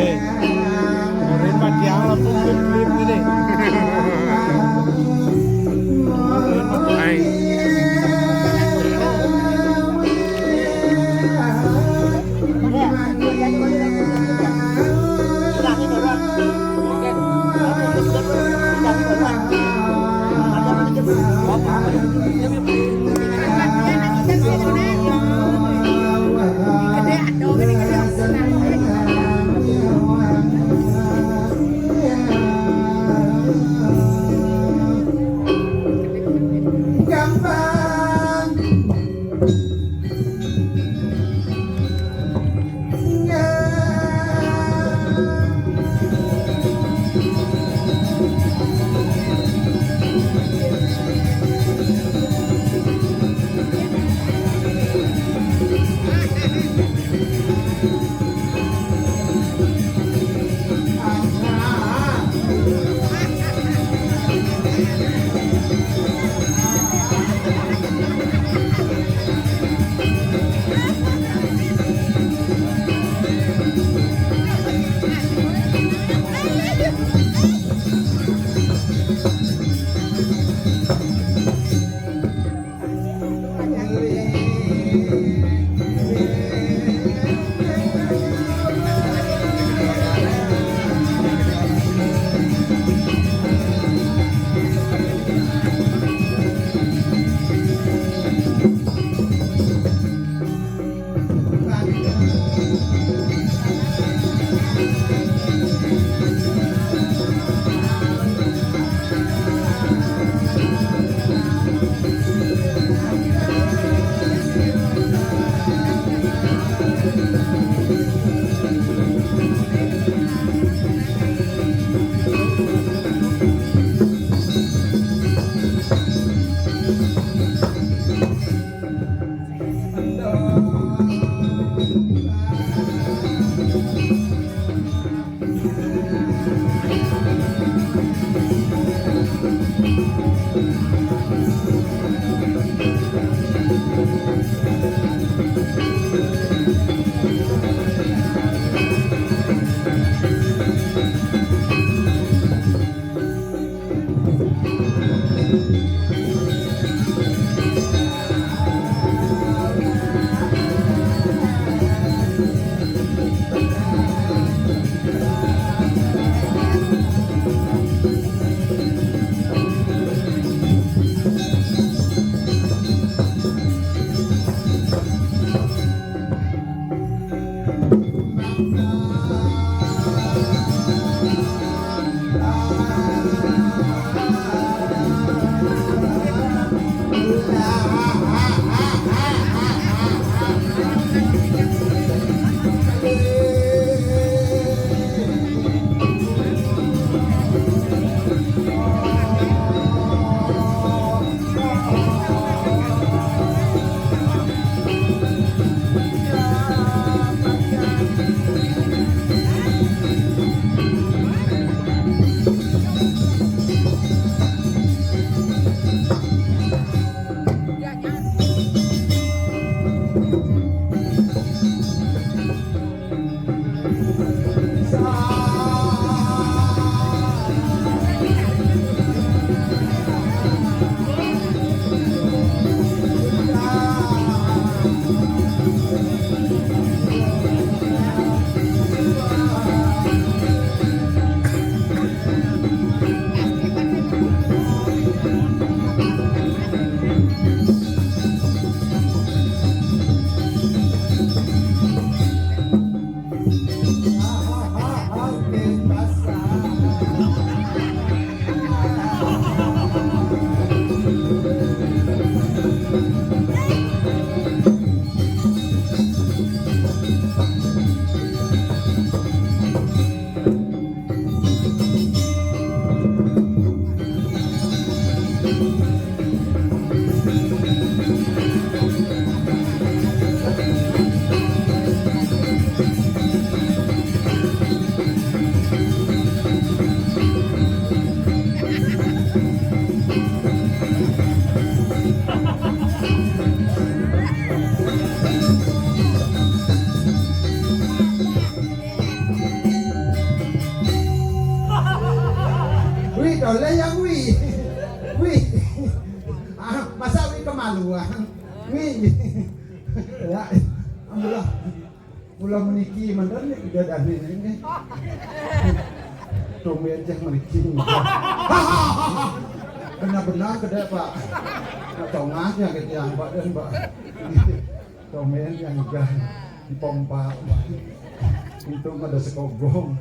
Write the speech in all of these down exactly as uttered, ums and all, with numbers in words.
Ora mati alam pun belum ini. Hai. Oleh ya, wi. Wi. Ah, masa wi kemaluan? Wi. Ya, alhamdulillah. Mula meniki manten nih, udah dane ini. Tumben cah meniki. Benar-benar gede, Pak. Nak tongah ya gitu ya, Pak, dan Pak. Tumben yang udah dipompa. Untung ada sekogong.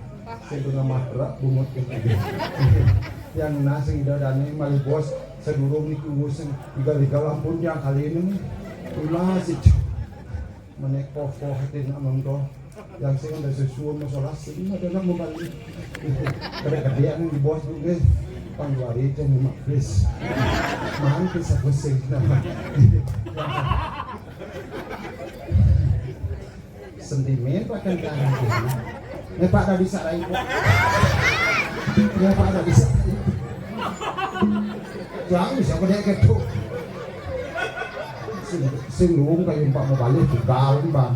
Saya kena matrak bungut gitu. Yang nasi udah dane mali bos, sedurung niku sing igal-igal ampun yang kali ini nih. Ulah sih. Menek poh-poh hati nak nonton. Yang sing ada sesuatu masalah sing ada nak membalik. Kada-kada yang di bos juga. Pang dua hari itu memang please. Mantis aku sih. Sentimen pakai tangan. Ini Pak tak bisa lagi, Pak. Ini Pak tak bisa. Jangan bisa kena ketuk. Sing, sing luwung kayak Pak mau balik juga, Pak.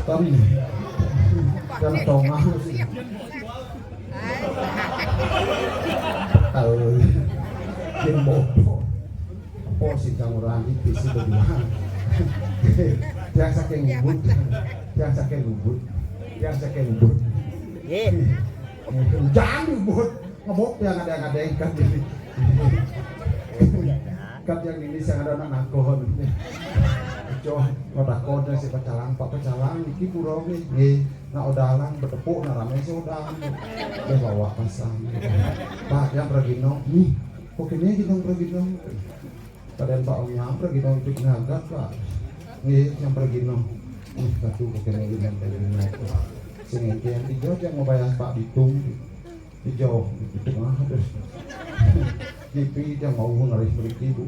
Kan dan tongah sih. Tahu. Kim bobo. Apa sih kamu rani pisi berdua? Yang saking ubud. Yang saking ubud. Yang saking ubud. Nggih. Jangan ubud. Ngebok yang ada-ada yang kan ini. Kan yang ini sing ada nak nakon. Cok, mau takon si pecalang, Pak pecalang, iki pura nggih. Nggih, nak odalang betepuk, nak rame si odalang. Dia bawa pasang. Pak, yang pergi no. Nih, kok ini kita pergi no. Kadang Pak Om yang pergi no, itu ngagat, Pak. Nggih, yang pergi no. Nih, satu kok ini kita pergi no. Sing yang tiga yang mau bayar Pak ditung. Hijau, itu mah terus. Kipi dia mau ngalih mriki, Bu.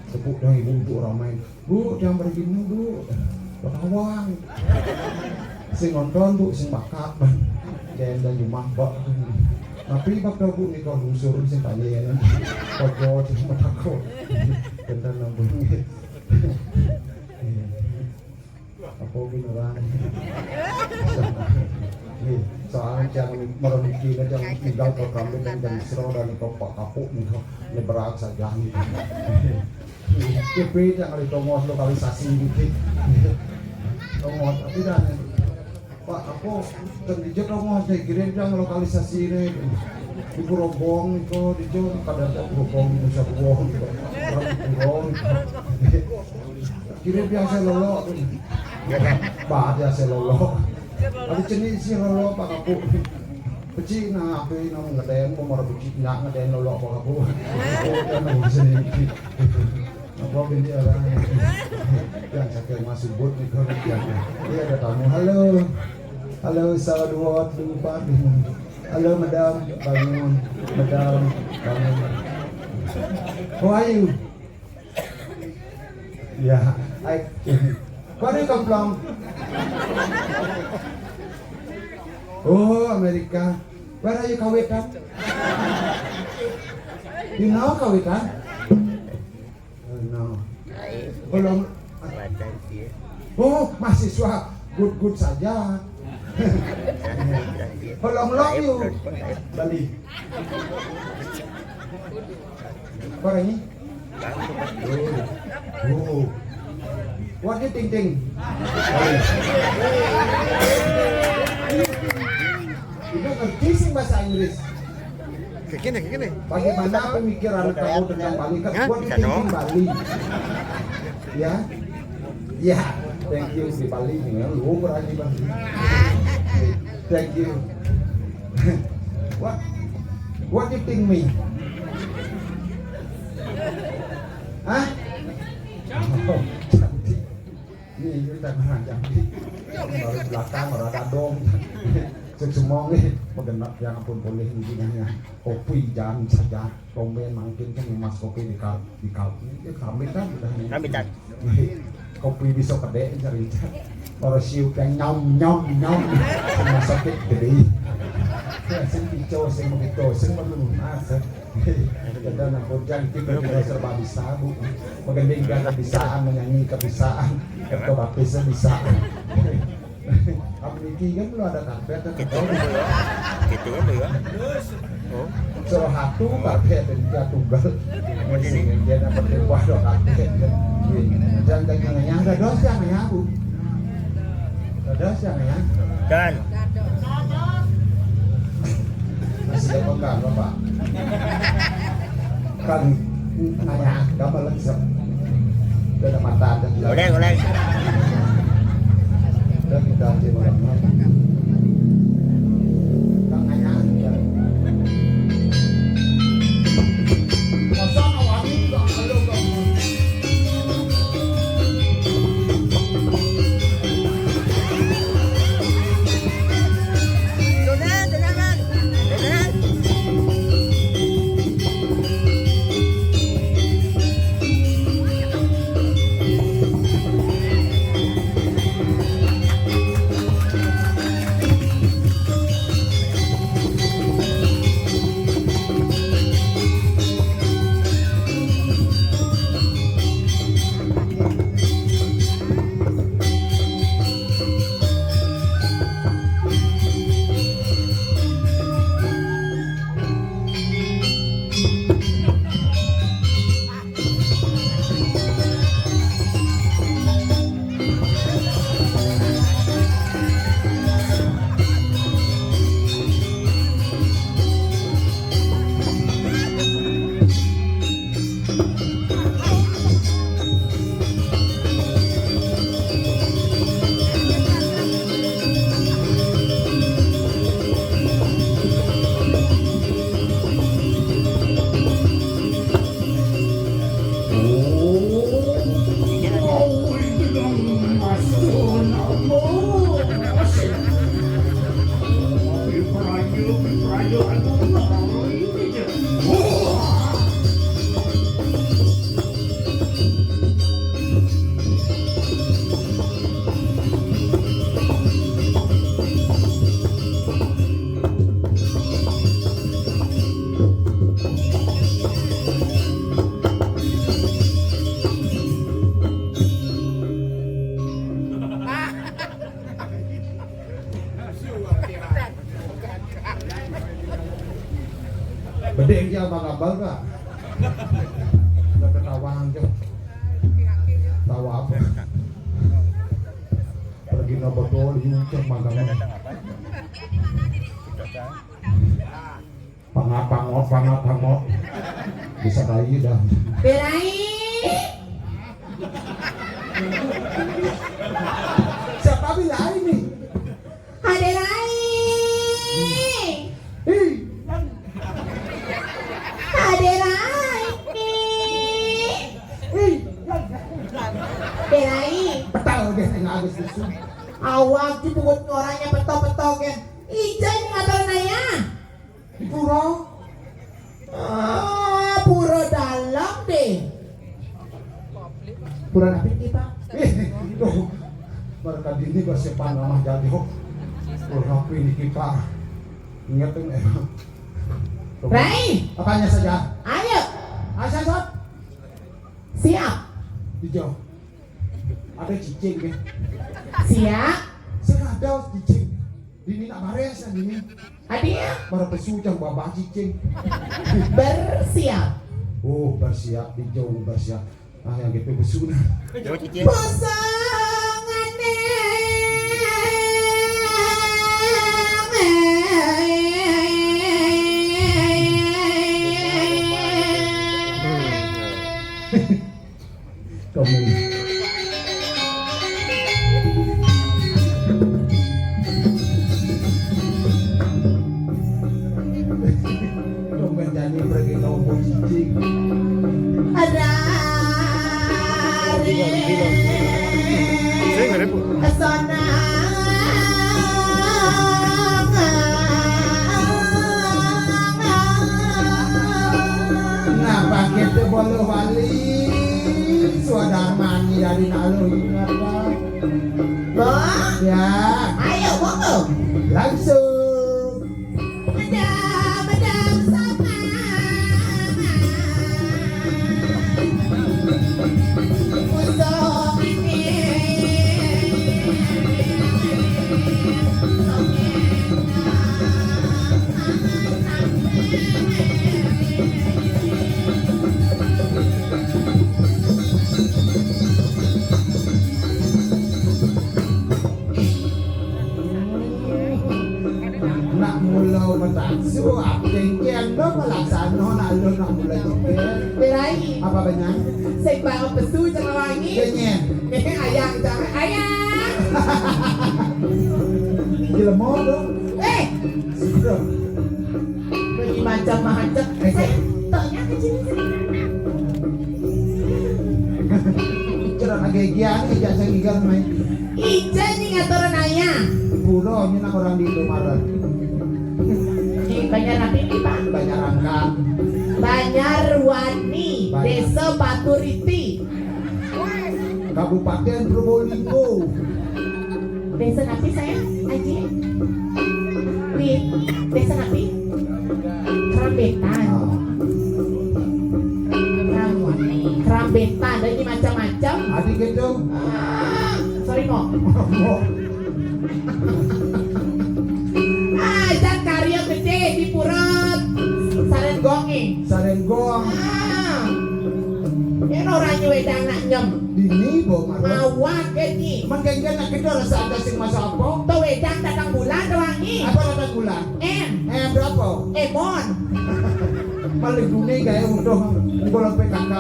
Tepuk dia ibu-ibu ramai. "Bu, dia mriki, Bu." Ketawang. Sing nonton, Bu, sing bakat. Dan dan rumah, Mbak. Tapi bab Bu nika lungsur sing tanya. Ojo sing metakut. Benten nambung. Apa gini orang? Nih, soalnya yang merem kini yang tinggal ke kami dan jam sero dan kok Pak Kapuk nih, kok nyebrang saja nih. Tapi yang kali tongos lokalisasi dikit. Tongos, tapi dan Pak, apa, ten ijo tongos nih, kirim yang lokalisasi nih. Di Purobong itu, di jo, kada ada Purobong, di Nusa Dua, gitu. Orang di Purobong, gitu. Kira biasa lolo. Bah, biasa lolo. Ada jenis si lolo, Pak Kapuk. Peci, nah, apa ini ngeden, mau marah peci, nak ngeden lolo, Pak Kapuk. Oh, kan, mau sini. Apa binti orang? Yang sakit masuk but nih, kalau dia. Iya, ada tamu. Halo. Halo, satu, dua, tiga, empat, lima. Halo, madam. Bangun. Madam, bangun. How are you? Ya, I, where you come from? Oh, America. Where are you, Kawetan? You know Kawetan? Oh, no. Belum. Oh, mahasiswa good-good saja. Belum long you. Bali. Apa ini? Oh. What you think, think? Itu ngerti sih bahasa Inggris. Kayak gini, kayak gini. Bagaimana pemikiran kamu tentang Bali? Kan what you think, think Bali? Ya? Ya, thank you di Bali nih, ya. Lu berani, Bang. Thank you. What? What you think me? Hah? Oh, cantik. Ini, ini tak pernah cantik. Baru belakang, orang dadong. Sing semong nih, magenep yang ampun boleh ini, kopi jangan saja. Tumben mangkin kan mas kopi di kal-, di kal-, ini kami kan udah nih. Kami kan. Kopi bisa kedek cari. Orang siu kan nyom, nyom, nyom. Rumah sakit gede. Sing pico, sing begitu, sing perlu mas. Kita nak bujang, kita juga serba bisa, Bu. Menggending kan kebisaan, menyanyi kebisaan, kebatisnya bisa. Apa niki kan belum ada karpet, kan? Gitu. Jangan deh ya. Oh. Salah satu kabeh ben dia tunggal. Sing dia dapat kuah do kabeh. Dan daging ngayah, dados yang ngayah, Bu. Dados yang ngayah. Dan masih ada pegang, Bapak. Kan ngayah, gambar lagi, Sob. Udah ada mata, ada bilang. Udah, udah. Udah kita aja malamnya. Kan ngayah, ya. Masa awalnya nggak ada, nggak ada. Bedeng dia abang-abang, Kak. Udah ketawa aja. Tawa apa? Pergi no betul, ini cek magang. Pangapangok, pangapangok. Bisa kayu dah. Berai. Siapa bilang ini? Aderai. Ih. Aderai. Ih. Berai. Betul deh, nggak habis susu. Awak di buat orangnya petok-petok ya. Ijen ngatur naya. Di pura. Ah, pura dalam deh. Pura napi kita? Eh, tuh. Mereka dini bersepan ramah jadi, ho. Pura napi ini kita. Ingat tuh, eh. Rai. Apanya saja? Ayo. Ayo, Sob. Siap. Dijauh. Ada cicing, ya. Siap. Saya ada cicing. Dini nak baris ya, Dini. Hadiah. Baru pesu jang babah cicing. Bersiap. Oh, bersiap, dijauh bersiap. Ah, yang gitu pesu nah. Jauh cicing. Pasangan. Kamu. Kamu kan nyanyi pergi ke opo cicing. Ada. Sing, ada, Bu. Sana. Ngapa kita bolu wali? Suadar mani dari nalu ingat, Bang. Bang? Ya. Ayo, monggo. Langsung. Beda, beda sama. Usah ini. Nak mula mataksu, apa yang lo pelaksana nak lo nak mula juga. Berai. Apa benar? Sing bawa pesu sama wangi. Kenyen. Eh, ayang jangan ayang. Jelema tu. Eh, sudah. Bagi macam-macam. Eh, saya tanya ke sini. Cerah lagi gian ni, ijak saya gigar main. Ijak ni ngatur naya. Pura ni nak orang di Indomaret. Di Banjar Napi ni, Pak? Banjar Angkat. Banjar Wani, Banjar. Desa Paturiti. Kabupaten Probolinggo. Desa napi saya, Aji? Di desa napi? Kerambetan. Ah. Kerambetan, ada ini macam-macam. Adi gitu. Ah, sorry, Mo. Mo. Ah, dan karya gede di Purut. Sarenggong, eh. Sarenggong. Ah. Ini orang nyuwe anak nyem. Dini, Bo, Maro. Awak ini. Mengkengken nak kita rasa ada sing masa apa? To wedang datang bulan doang ni. Apa datang bulan? M. M berapa? Emon. Paling guni gaya untuk bola P K K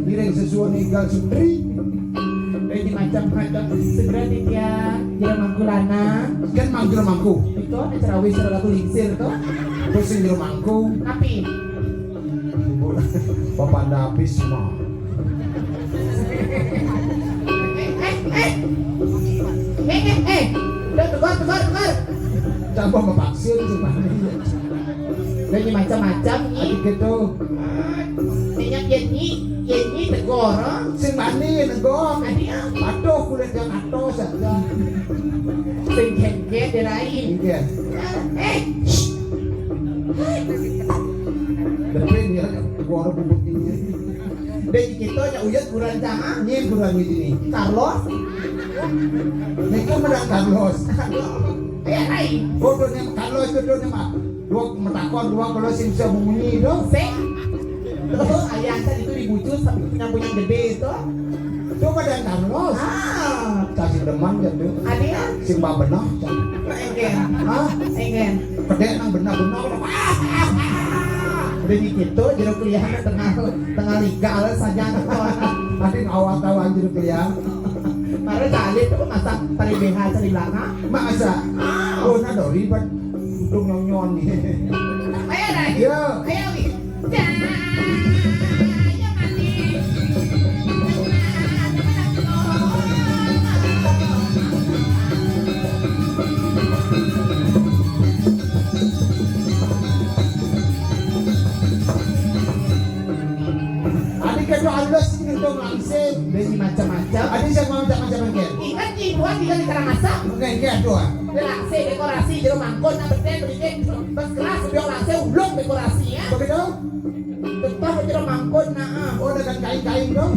ngiring sesuai gal sutri. Ini macam-macam. Segera titia jero mangku lanang. Kan mangku mangku. Itu ada cerawis, ada lagu lingsir tu. Pusing jero mangku. Tapi Ibu, Bapak Nda habis semua. Eh, eh, eh. Eh, eh, eh. Udah, tegur, tegur, tegur. Tambah mevaksin sih, Pak. Udah, ini macam-macam ni. Adik gitu. Ini yang ni, yang ni tegur, ah. Sing mani negor. Adik, ah. Patuh kulit yang atas saja. Sing kengket dia lain. Iya. Eh, shh. Depan ya, gua orang bubuk ini. Dek kita nya uyut kurang jangan. Ni kurang ini ni. Carlos. Ni kan menang Carlos. Ya, ai. Oh, tu ni Carlos tu, tu ni mah. Dua metakon, dua kalau sing bisa memunyi tu. Sing. Tu ayah kan itu dibujuk sampai punya punya gede tu. Tu pada Carlos. Ah. Kasih deman kan tu. Ada ya? Sing benar. Enggak. Hah? Enggak. Kedek nang benar-benar. Udah di kita jero kuliah tengah tengah liga lah saja. Tapi ngawat-awat jero kuliah. Baru tadi tu masak tari B H tari belakang. Masa? Ah. Oh, nak dori ban untung nyonyon ni. Ayo dah. Ya. Ayo. Adi kedo alus ini dong langsing. Dia ni macam-macam. Adi saya mau macam-macam kan? Ingat ni buat tiga di Karangasem. Bukan dia dua. Dia langsing dekorasi jero mangkon nak betul berikan. Bas keras dia langsing ulung dekorasi ya. Begitu? Betah jero mangkon nah. Oh, dengan kain-kain dong.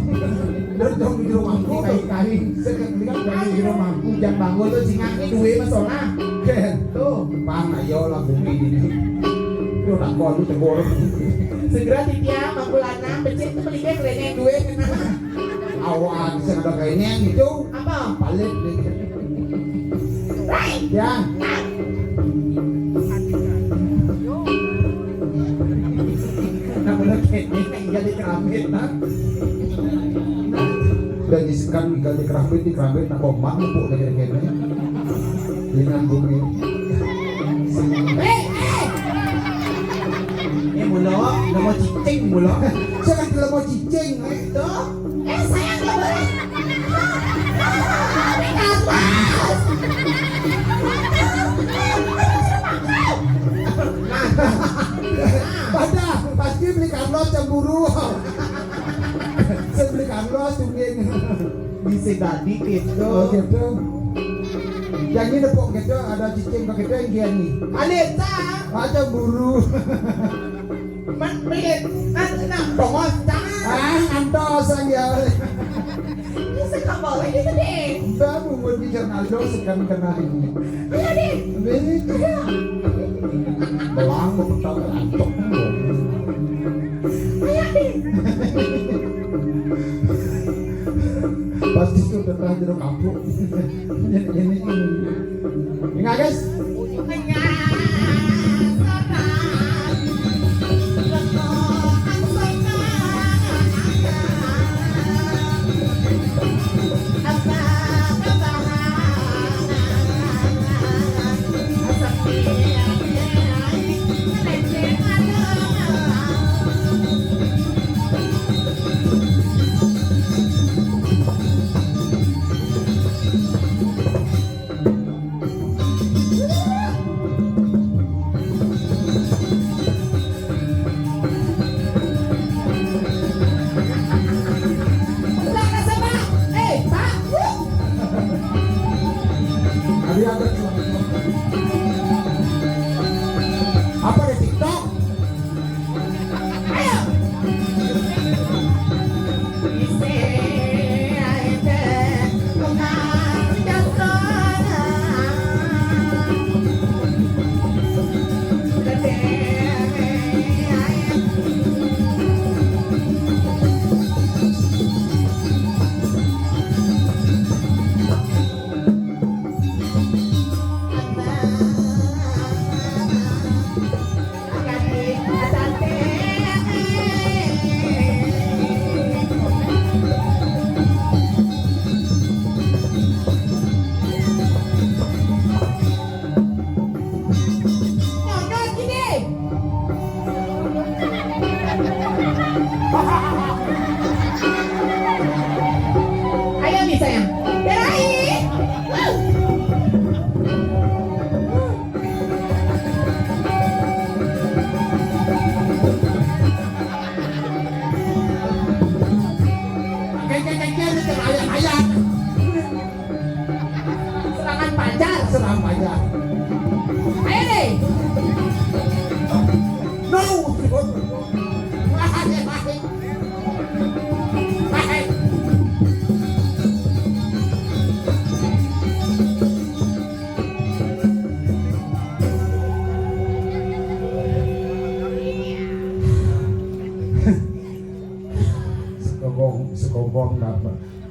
Dong jero mangkon. Kain-kain. Sekarang dengan jero mangkon jam bangun tu singa ni dua masalah. Kan? Tu. Bang, ayo lah bumi ini. Tu tak kau tu tegur. Segera titia mangkul lanang becik tu beli dia kelenek duit. Awak bisa ada kain yang itu. Apa? Palit ni. Ya. Nak mula kene tinggal di keramik nah. Dan disekan tinggal di keramik, di keramik nak bombang empuk dari kene. Dengan bumi. Eh, eh. Ini mula, nama cicing mula. Saya kan nama cicing. Itu. Eh, sayang, nggak boleh. Beli Carlos. Pada pasti beli Carlos cemburu. Saya beli Carlos mungkin. Bisa jadi gitu. Oh, gitu. Yang ini nepuk gitu, ada cicing begitu yang dia ni. Alita. Ah, cemburu. Man, pelit. Kan nak bongos, jangan. Ah, ngantos aja. Ini sekolah gitu deh. Mbak, buat di jurnal dong, sekarang kena ini. Ayo deh. Ini. Ayo. Belang, mau pertama, antok. Ayo deh. Pasti sudah pernah jeruk kampung. Ini, ini, ini. Ingat, guys? Ingat.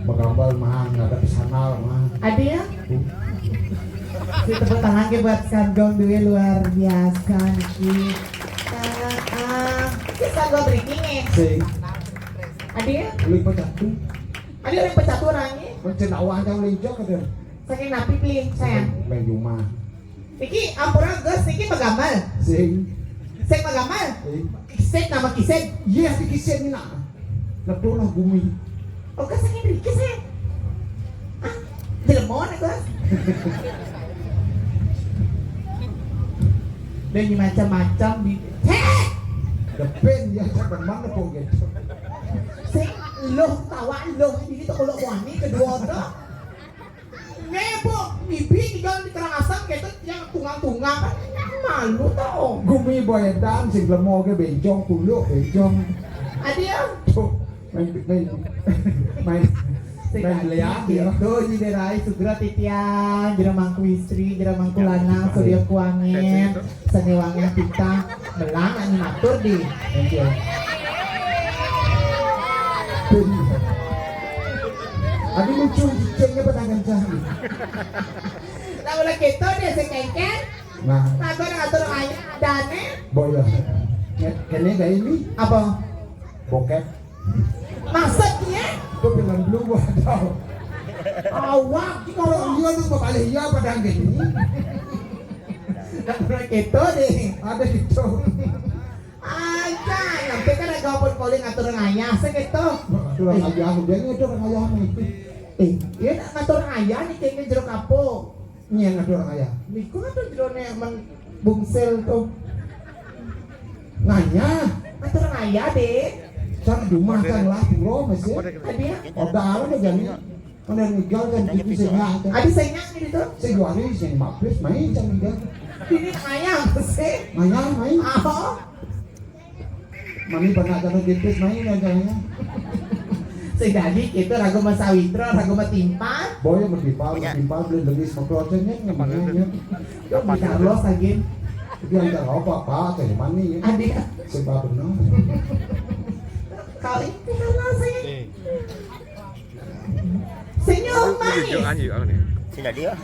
Bagambal mah, nggak ada pesanal mah. Ada ya? Si tepuk tangan ke buat Skangkong dulu, luar biasa niki. Nah, ah, ini Skangkong Ricky nih. Sing. Ada ya? Lu pecat tuh. Ada yang pecat tuh orangnya. Mencen awah aja ulinjak ada. Saking napi pilih sayang. Main rumah. Niki ampura Gus, niki magambal. Sing. Sing magambal. Sing. Kisik nama kisik. Iya, di kisik ini nak. Letulah bumi. Oh, Gus, saking riki saya. Ah, jelemon ya, Gus. Dan ini macam-macam di. Heh! Depan ya, zaman mana pun gitu. Sing, loh, tawa loh, ini tuh kalau wani kedua tuh. Ngebok, bibi tinggal di Karangasem gitu, yang tunggang-tunggang kan malu tau. Gumi boyedan, sing lemo ke bencong, kuluk bencong. Ada ya? Tuh, main, main, main, main lihat ya. Tuh, jadi rai sugra titian, jero mangku istri, jero mangku lanang, surya kuangen, seni wangen kita, melang animatur di. Thank you. Aduh, lucu, cengnya pada ngancah. Nah, udah gitu dia si Kengkeng. Nah. Nah, gua ngatur ayah, adane. Boy ya. Kene gak ini? Apa? Bokep. Maksudnya? Itu film dulu gua tahu. Awak, kalau dia tuh balik ya pada gini. Nah, udah gitu deh. Ada gitu. Aja, nanti kan ada apa kali ngatur ngayah, segitu. Ngatur ngayah, dia ngatur ngayah nih. Eh, dia nak ngatur ngayah nih, kayaknya jeruk apa? Iya, ngatur ngayah. Niku ngatur jerone men bungsel tuh. Ngayah. Ngatur ngayah, deh. Cang rumah, cang lah, pura, masih. Tadi ya? Ada apa nih, Jani? Mana ninggal kan gitu sih, ya. Ada saya nyanyi itu. Saya dua hari, saya lima belas, main cang juga. Ini ngayah, sih. Ngayah, main. Apa? Mami pernah jatuh tipis main aja ya. Sing dadi kita ragu Mas Sawitra, ragu Mas Timpal. Boy mau timpal, mau timpal beli lengis mau keluarganya nyamannya. Yo, Mas Carlos lagi. Dia nggak apa apa, kayak mana ya? Adik. Sebab benar. Kau itu Carlos ya. Senyum manis. Sing dadi ya.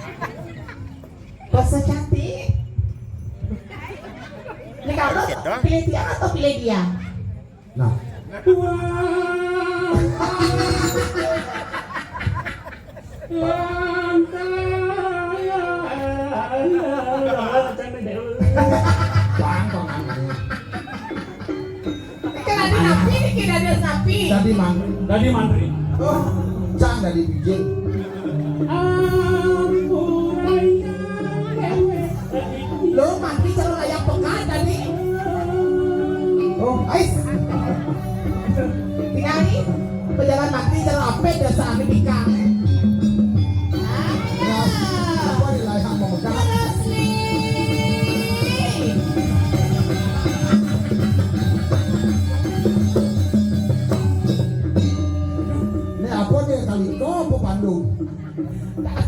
Basa cantik. Ini kamu pilih dia atau pilih dia? Nah. Kan ada napi, ini kira ada napi. Tadi mang. Tadi mantri. Oh, cang tadi bijil. Lo mantri cara layak pekat tadi. Oh, ais. Tinggal nih, pejalan mantri cara apa dasar Amerika. Apa di layak mau pekat? Ini apa dia kali? Kau apa Bandung?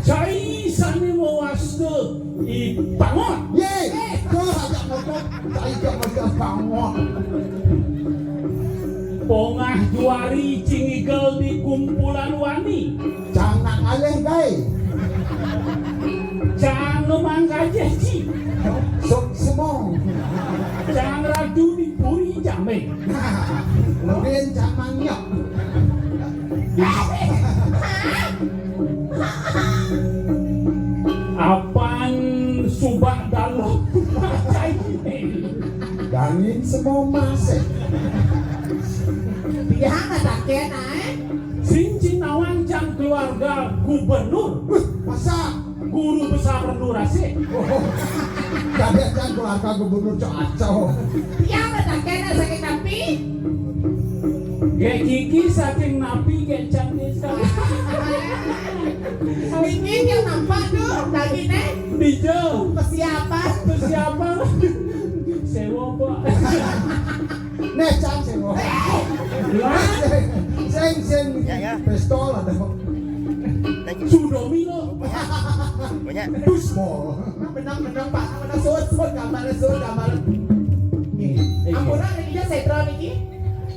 Cai sane mewasta i pangon. Ye, kau ajak ngomong, cai gak mesti pangon. Pongah juari cingigel di kumpulan wani. Cang nak ngalih gae. Cang ngemang gajah ci. Sok semong. Cang ratu di puri jambe. Nah, kemudian cang mangyak. Apan subak dalam. Dangin semua masih. Dia nggak takut, eh? Sing cinawan cang keluarga gubernur. Masa guru besar Lurasih. Oh, jadi kan keluarga gubernur Cok Acau. Iya, betul kena sakit napi. Gek gigi saking napi gek cantik sekali. Niki yang nampak tuh, lagi nih. Dijo. Persiapan. Persiapan. Sewa, Pak. Nih, cang sewa. Sing, sing. Ya, ya. Pistol ada. Thank you. Sudomi lo. Banyak. Banyak. Dusbol. Menang, menang, Pak. Menang, suut, suut, gambar, suut, gambar. Nih, ampura, ini dia sentral niki.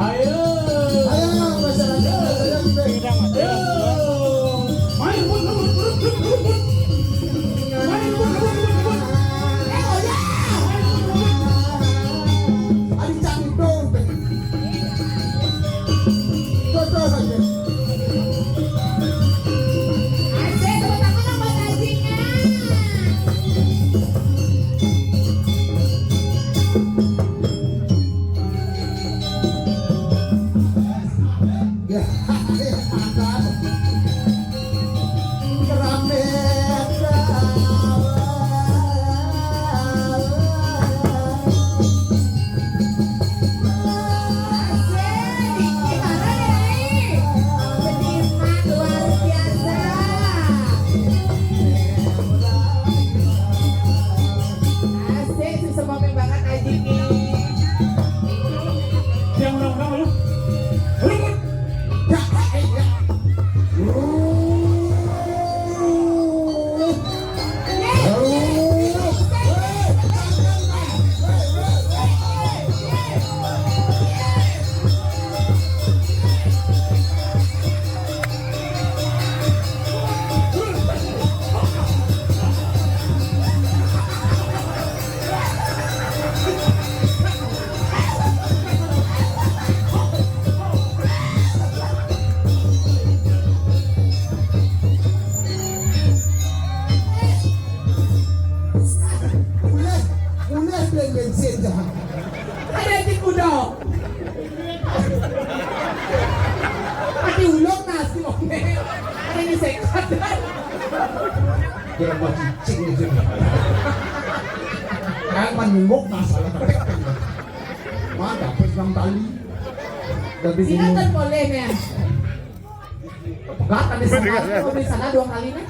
Ayo. Ayo, masyarakat, masyarakat. Ayo. Main, pun, pun, pun. Main, pun, pun, pun, pun. Eh, oh ya. Main, pun, pun, pun. Ayo, cantik dong. Betul saja. Asik, tepuk tangan dong buat Ajiknya. Ya, mantap. Rame. Asik, gimana nih? Seniman luar biasa. Asik, sesemangat banget Ajik nih. Yang undang-undang lu. Lu. Ya, eh, ya. Mulai, mulai beli bensin dah. Ada di kuda. Mati ulok nasi kok. Ada di sekat. Kira mau cicing itu. Kan menunggu masalah. Mana dapat enam kali. Dari Sila dulu. Kan boleh nih. Pegat kan di sana, kalau di sana dua kali nih.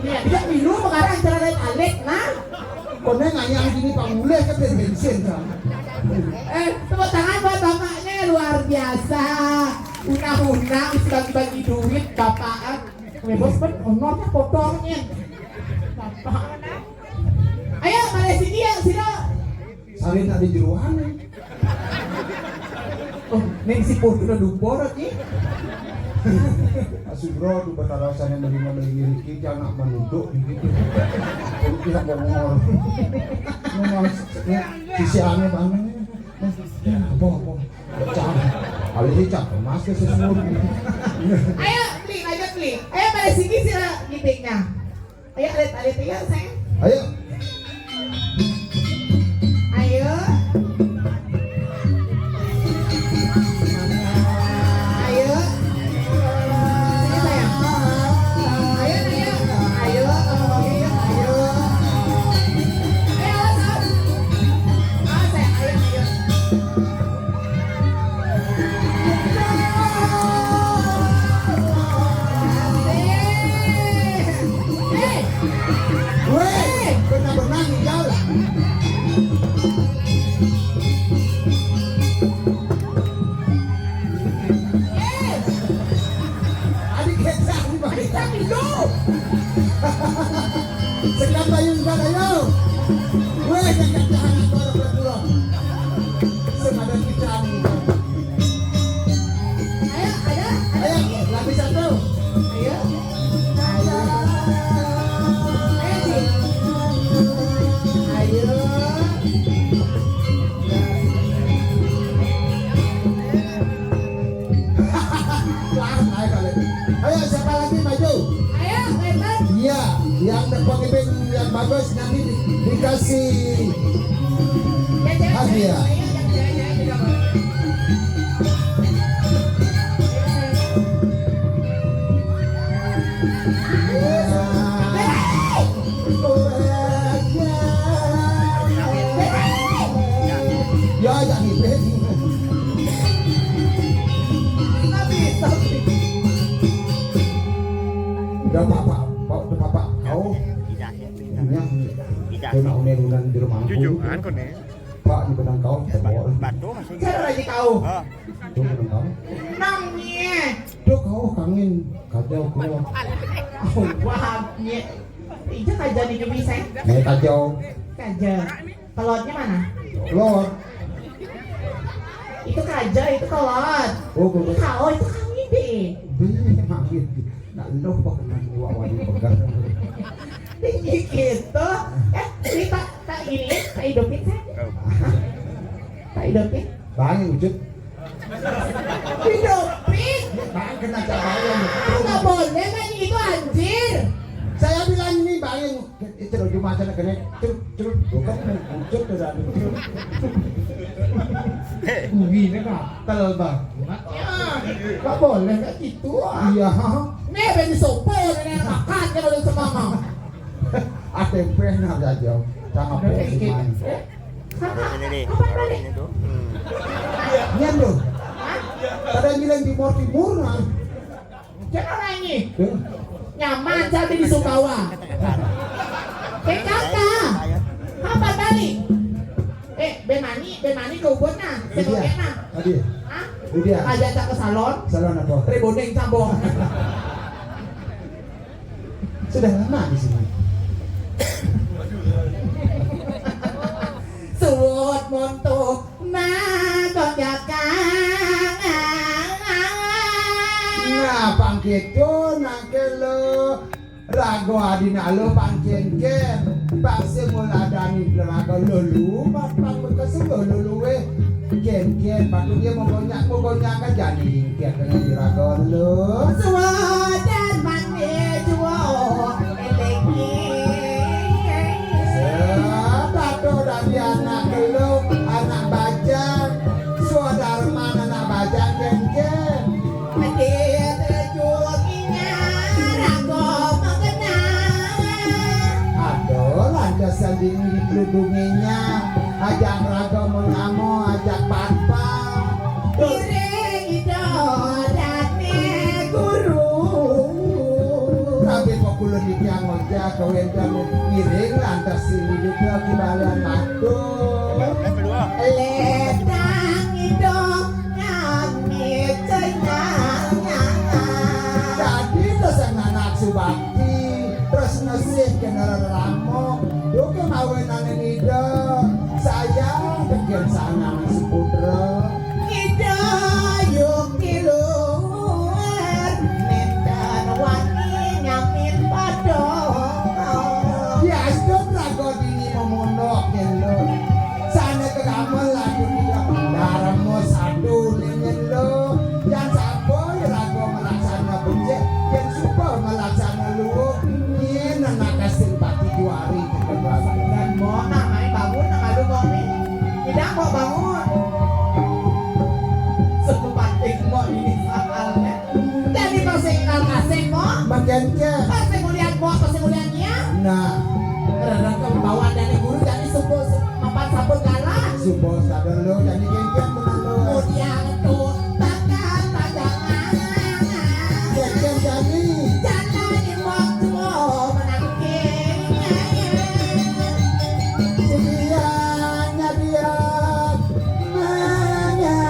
Iya, dia minum sekarang cara lain Alek, nah. Kono ngayang gini pangulih ke bensin kan. Eh, tepuk tangan buat bapaknya, luar biasa. Undang-undang bagi-bagi duit bapak. Bos kan honornya potongnya. Bapak. Ayo, Malaysia dia, sila. Salin ada jeroan. Oh, neng si Pur udah dumpor nih. Asubro tuh batarasannya beli ngambil diri kita anak menuduk gitu. Itu kita bongor. Ini mas, ini sisi aneh banget. Ya, apa, apa? Pecah. Alih cak, mas ke sesuatu. Ayo, beli, ayo beli. Ayo pada sini sila gitingnya. Ayo, alit-alit, ayo, sayang. Ayo. Ayo. Ayo. Sini, sayang. Ayo, ayo. Ayo, ayo, ayo. Ayo, awas, awas. Awas, sayang. Ayo, ayo. Weh, benar-benar nih jauh. Adik kecak nih, Pak. Adik kecak nih, Sekarang ayo, Mbak, ayo. Weh, jangan jangan, Mbak, Mbak, Mbak. Sepadan kita nih. Ayo, ayo, ayo. Ayo, lagi satu. Ayo. Ayo. Ayo, Ci. Ayo. Ayo, siapa lagi? Maju, Yang pemimpin yang bagus nanti di- dikasih hadiah. Ya, jangan gitu. Udah papa, udah papa kau. Iya. Kena unerunan di rumah. Jujur, kan, kau nih. Pak, di benang kau, tebol. Batu masih. Cara lagi kau. Ah. Tuh, benang kau. Nangnya. Tuh, kau kangin. Kajau, kau. Oh, wah, nye. Itu kaja nih, bisa. Nih, kajau. Kaja. Kelotnya mana? Kelot. Itu kaja, itu kelot. Oh, kelot. Ini kau, itu kangin deh. Beli, makin. Nah, lo kok kena gua wajib pegang. Tinggi gitu. Eh, ini tak tak ini tak hidupin saya. Tak hidupin. Bang, wujud. Hidupin. Bang, kena cahaya. Nggak boleh kan itu anjir. Saya bilang ini bang, itu loh cuma sana kena. Truk, truk, bukan wujud tuh tadi. Ini gatel bang. Nggak boleh kayak gitu. Iya. Nih beli sopo ini makan kalau sama mama. Ah, tempe nah aja. Sama apa sih, Mang? Kakak, ini nih, kapan balik? Ini tuh. Hmm. Nian tuh. Hah? Pada bilang timur timur nah. Jangan orang ini. Tuh. Nyaman jadi di Sumbawa. Eh kakak, kapan balik? Eh, bemani, bemani ke Ubud nah, iya. Nah. Tadi. Hah? Udah. Aja tak ke salon. Salon apa? Rebonding cabong. Sudah lama di sini. Suwut montok nah konjakan. Nah, pangketo nangkelo rago adina lo pangkenken. Pangse muladani rago lo lumat pang bekas lo luwe. Kenken patu dia mau konyak mau konyak aja nih. Dia kena juragan lu. Suwadan mandi juo elengi. Sebab tu dari anak lu, anak bajang. Suwadarman anak bajang kenken. Adit juoginya rago mengenal. Aduh, lantas sanding di peludunginya. Ajak raga menamo, ajak patpang. Iring ida dane guru. Tapi kok kula niki angoja kawénten ngiring lantas sini duka kibalian matur. Letang ida ngamit cenyang. Dadi terus anak subakti, terus ngesih kena reramo. Duke mawenane Ida, sayang degen sanang seputra. Ida yukti luar, nenten wani nyamin padha. Yastun raga dini memonok yen lo. Sane kegamel lagu Ida, darma satu ningen lo. Yan sapa ya raga melaksana becik, yen suba melaksana luwung, yen anak asing pati juari. Dan mo, nah, main bangun, nah, malu mo, nih. Tidak mo bangun. Sempat mo ini soalnya. Jadi pasing kasing mo. Makin ke. Pasing mulian mo, pasing mulian nia. Nah. Rerek ke bawah dari guru, jadi subuh mapan sabun galah. Subuh sadar lo, jadi gengkeng benar lo. Mudian tuh, tangan tangan. Gengkeng jadi. Jangan di waktu menangking. Sedianya dia menyarangan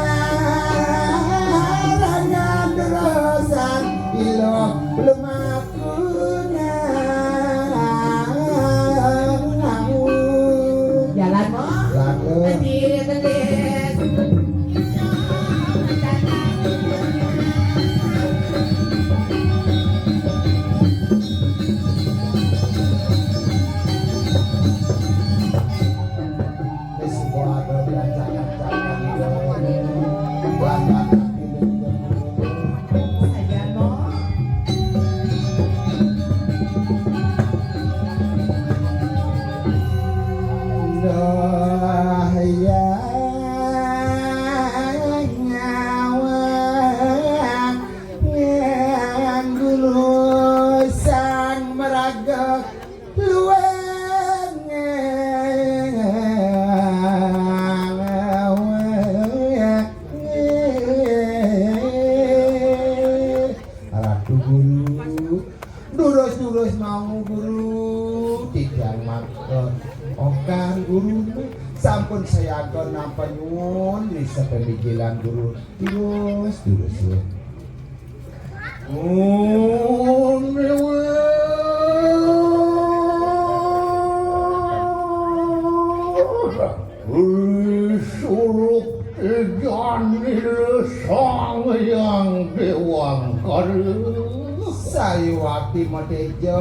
terusan ilo lemak. Jalan mo. Lalu. Tadi, tadi. Wis padha diacak-acak karo wong lanang. Sajan mo. Sampun sayaga nampa nyuwun ring sapamijilan guru. Terus, terus, ya. Om Dewa. Ri surup Janila Sang Hyang Dewangkara. Sayuwakti mateja,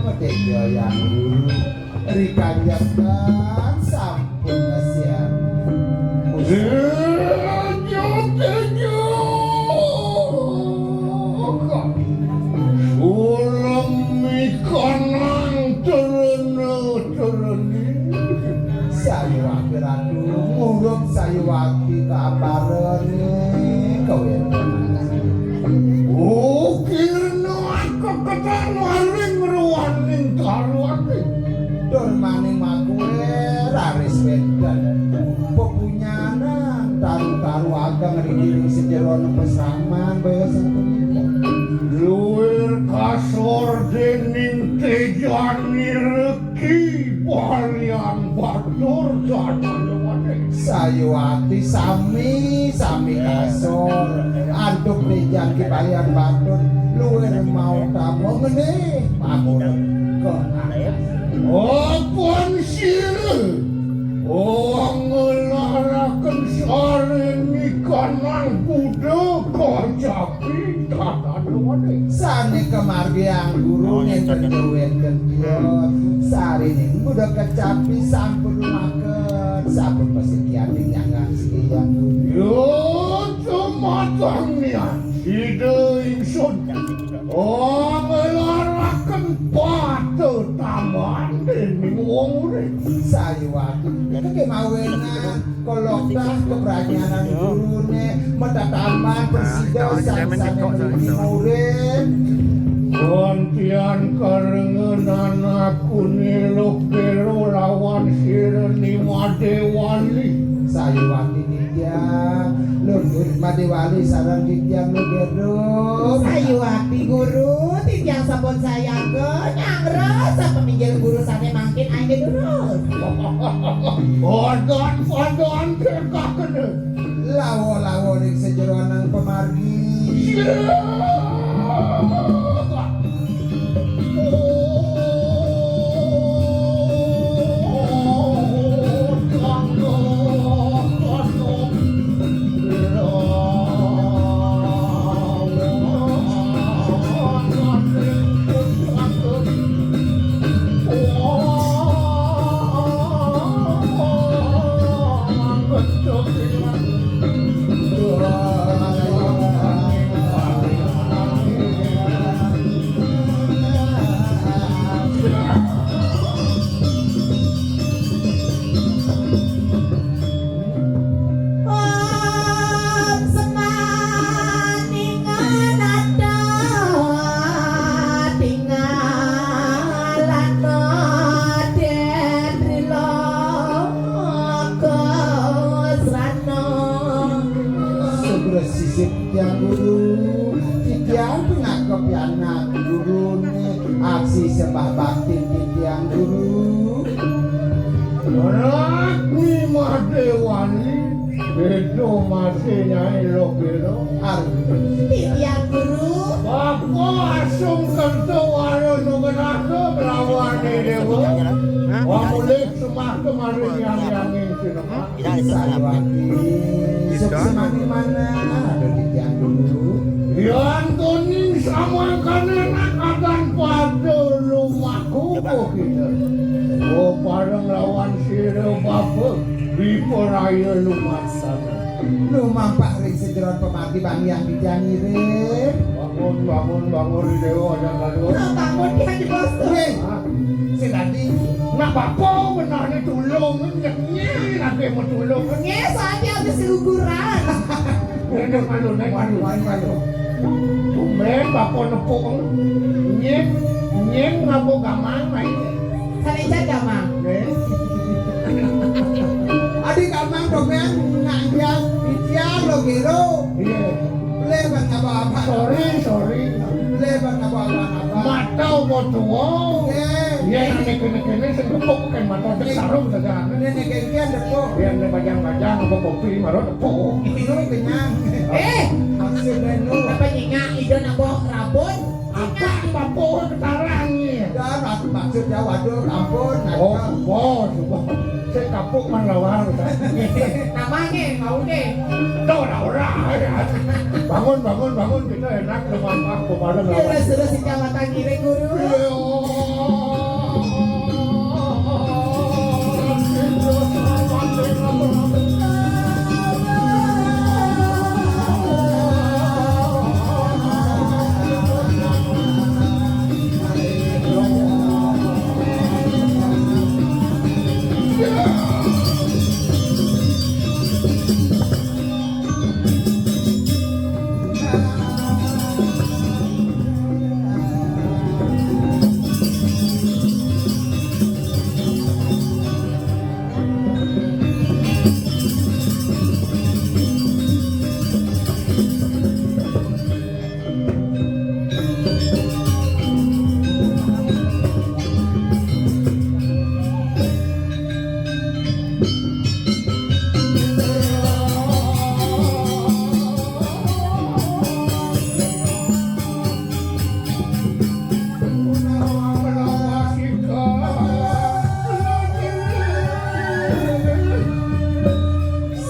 mateja Hyang Guru. Ri kanjekan sampun ngesian. Teja, teja. Sulem ikanang terena-tereni. Sayuwakti Ratu, nguruk sayuwakti kaambarane kawentenan. Ukirna keketan waring ruaning karuwate. Durmaning makuwe raris wenten pepunyanan taru-taru ageng ring sajeroning pasaman baya sapunika. Luir kasor dening tejane reki balian batur dadane. Sayuwakti sami, sami kasor antuk tejan ki balian batur luir mautama ngenih pamurka. Apan sira ngelaraken sare nikanang Buddha kacapi tatanuane. Sane kamargi Hyang Guru nenten wenten tios. Sarining Buddha kacapi sampun lumaken, sampun pasikianing nyanggan siki Hyang Guru. Yo, tumatang nian sida ingsun. Oh, ngelaraken patutambahan dening wong urip. Sayuwakti. Keke mawenan kaloktah kapranyanan gurune, matatambahan prasida sangsane mriki urip. Gantian karengenan aku Nilo Kero lawan sira Ni Madewali. Sayuwakti. Titiang, Luh Madewali sareng titiang Luh Gerung. Sayuwakti Guru, titiang sampun sayaga, nyanggra sapaminjil Guru sane mangkin aja durus. Padon-padon kekakene. Lawa-lawa ring sajeroning pamargi. Sugra sisip titiang Guru, titiang pinaka pianak Gurune, aksi sembah bakti titiang Guru. Ragni Madewani, beda masih Nyai Lokira. Arjuna. Titiang Guru. Bapa asung kerta wara nugraha belawane dewa. Hah? Wamulih sembah kemari yang-yanging sinembah. Sayuwakti. Suksmaning manah, aduh, titiang Guru. Yan toning samangkana nak adan pada lumaku kita. Oh, pareng lawan sira bapa, wiparaya lumaksana. Lumampah ring sajeroning pamargi bani yang titiang ngiring. Bangun, bangun, bangun, Dewa, aja kalu. Nah, bangun, Hyang Dipostri. Weh, hah? Sing dadi. Nak bapa benehne tulung, nyeh, lagi mau tulung. Nyeh, soalnya habis guguran. Nek malu, nek malu. Malu, malu. Tumben bapa nepuk. Nyeh, nyeh, ngapa gamang, main? Sane jan gamang. Nggih. Adi gamang domen nak iya, iya lo gero. Iya. Lebat apa-apa. Sorry, sorry. Lebat apa-apa. Mata apa tua? Nggih. Yen nek kene-kene sing kepuk kan mata sarung saja. Nek nek kian depuk. Yen nek bajang-bajang apa kopi maro tepuk. Iki lho kenyang. Eh, maksudnya lu apa nyingak ida nak bawa rabun? Apa apa ketarang ni? Ya, maksud, maksudnya waduh ampun. Oh, bos, bos. Saya kapuk man lawar. Namanya mau deh. Tuh, ora, ora. Bangun, bangun, bangun. Kita enak, lu apa, apa, apa, Iya, sudah si Kecamatan Giring, Guru.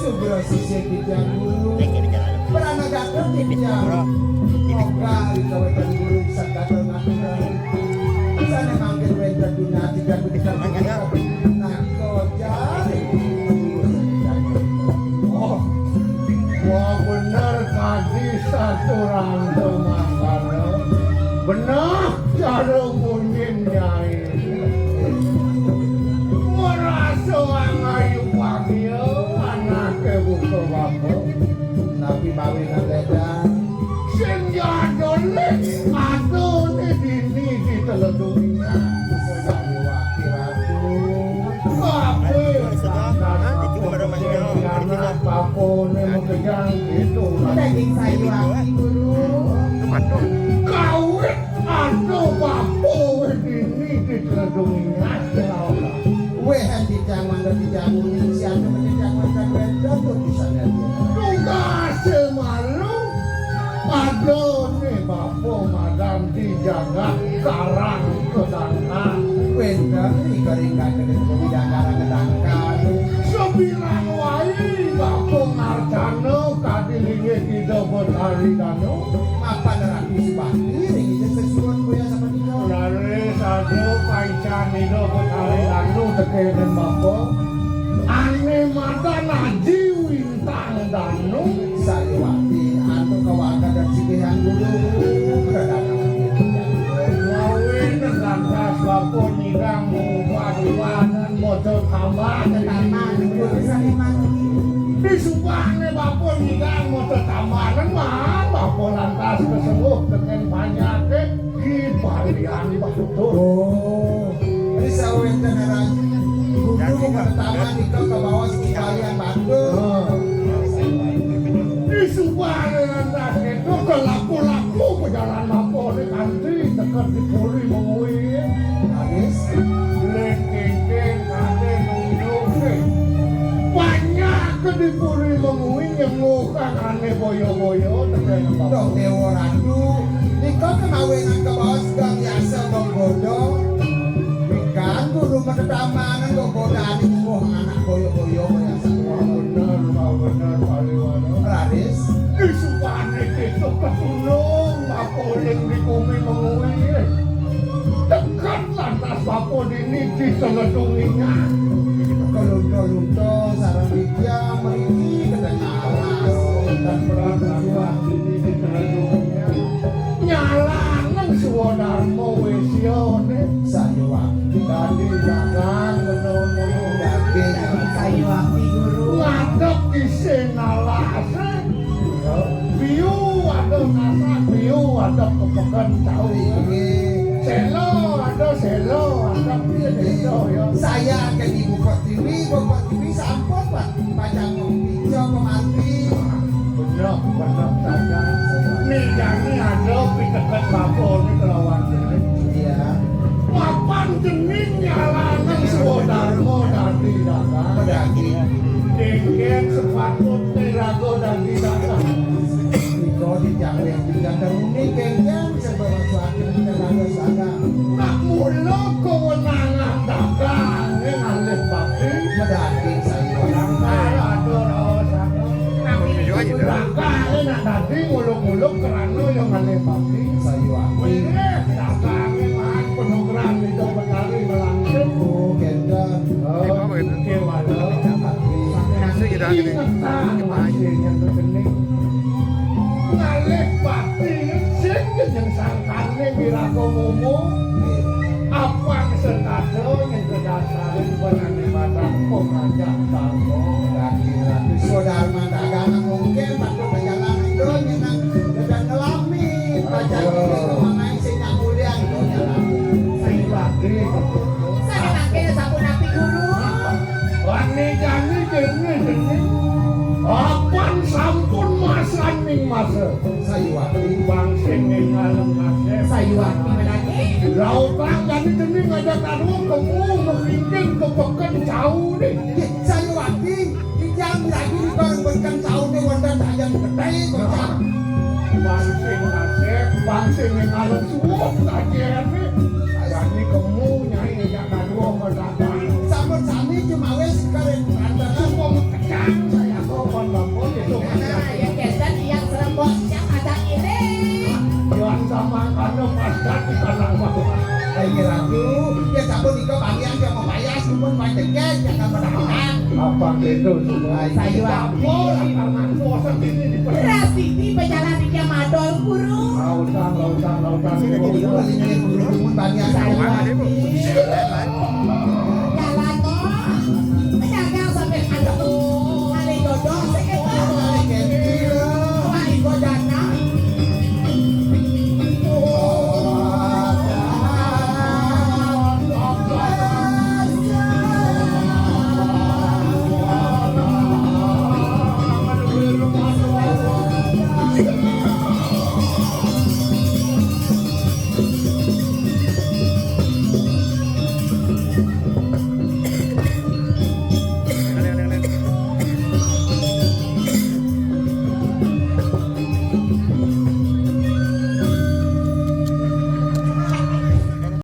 Subra sisih titiang guru. Pranagata titiang. Moga ri kawetan guru sagada ngaturan. Sane mangkin wenten dunati kang titiang guru. Nangko jare. Oh. Wah, bener kadi saturang mangkana. Bener cara munyin nyai. Merasa angayu bagia anake buka bapa. Nabi mawinan ledan. Sing jadolik atune dini diteledungi. Sariwati ratu. Kabeh. Hah? Itu baru main. Anak bapane mekejang itu. Daging sariwati, Guru. Kawit anu bapa dini diteledungi. Weh, titiang mangga titiang uning, siapa menitang makan wedok tuh bisa jadi. Tugase malu, padane bapa madan di jagat karang kedangkan. Wenten ring karingkat kedeng bumi dangkaran kedangkan. Sebilang wai bapa ngarcana kadi linggih Ida Betari Danu. Mapan ratu subakti ring Ida sesuwun boya sapunika. Raris ada paican Ida Betari Danu tekenen bapa. Ane madan Aji Wintang Danu. Sariwati antuk kawakan dan sikehan guru. Mawinan lantas bapa nyidang ubah-ubahan maca tambah. Tambah, Guru Sariwati. Disubahne bapa nyidang maca tambahan, man bapa lantas kesembuh dengan panyakit. Ki Balian Batur. Oh. Risawenten aran guru pertama nika kabaos Ki Balian Batur. Heeh. Di Subang lantas itu kelaku-laku pejalan bapa ni kanti teka di Puri Mengwi. Bagus. Lek kengkeng kade nunjuk. Banyak ke di Puri Mengwi nyenguh kang ane boyo-boyo teka nang bapa. Dong Dewa Ratu. Nika kemawinan kabaos gang yasa menggoda. Wikan guru matetamanan kok godane mbuh anak boyo-boyo kaya sapa. Bener, Pak, bener, Pak Liwano. Raris. Disubane kita kesulung, apa uling di bumi mengui. Tekan lantas bapa dini di seletunginya. Kelunta-lunta sareng Widya mriki kedengaran. Dan perang lantas dini di seletunginya. Nyalaning swadarma wesyane. Sayuwakti. Dadi dagang menurut daging. Sayuwakti, Guru. Ngadep isin alase. Biu ada nasak, biu ada kepeken tahu. Inggih. Selo ada selo, ada piye beda ya. Saya akan Ibu Pertiwi, Ibu Pertiwi sampun, Pak. Pacang pica pemanti. Bener, bener saja. Nih, jani ada piteket bapa ni kelawan dene. Iya. Mapan jeni Jangan yang tidak teruni kengkeng sebab suatu tenaga sadar. Nak mula kewenangan dagang ngalih bakti. Medaging sayuan. Dagang ada rawa sana. Dagang nak dadi nguluk-nguluk kerana yang ngalih bakti. Sayuan. Wih, dagang mahan penuh Ida Betari melangkung. Oh, kenda. Oh, kewala. Ingetan masih yang kening. Ngalih bakti sing jeneng sangkane wiraga momo. Apang sentada yang kedasare benane batang pengajak tangga. Lagi ratu sodar mandagang mungkin pada perjalanan donya nang udah ngelami. Pacar kita mengenai sing nggak mulia donya lagi. Sing bakti. Sare mangke sapunapi, Guru? Wani jani kene dene. Apan sampun masaning masa. Sayuwakti. Bang sing ning alam kasep. Sayuwakti menake. Lautang jani dene ngajak karo kemu mengingking ke peken jauh nih. Nggih, Sayuwakti. Titiang miragi nika remen kang saune wonten sayan gedhe, Bocah. Bang sing nasib, bang sing ngalem suwung kajene. Jani kemu nyai ngejak kadua mendatang. Sampun sami cumawis kare tante. Sumpung kejang saya kok kon bampun itu. Nah, yang kesen yang serempok yang ada ini. Yang sama kanu padat di tanah bawah. Ayo, Ratu, ya sampun nika pangian yang membayar, sampun main deket, jangan mendadak. Apa itu semua? Sayuwakti. Apa lah karena bosan ini di Rasidi pejalan dia madol, Guru. Lautan, lautan, lautan. Ini Guru, Guru, Guru, Guru, banyak. Sayuwakti.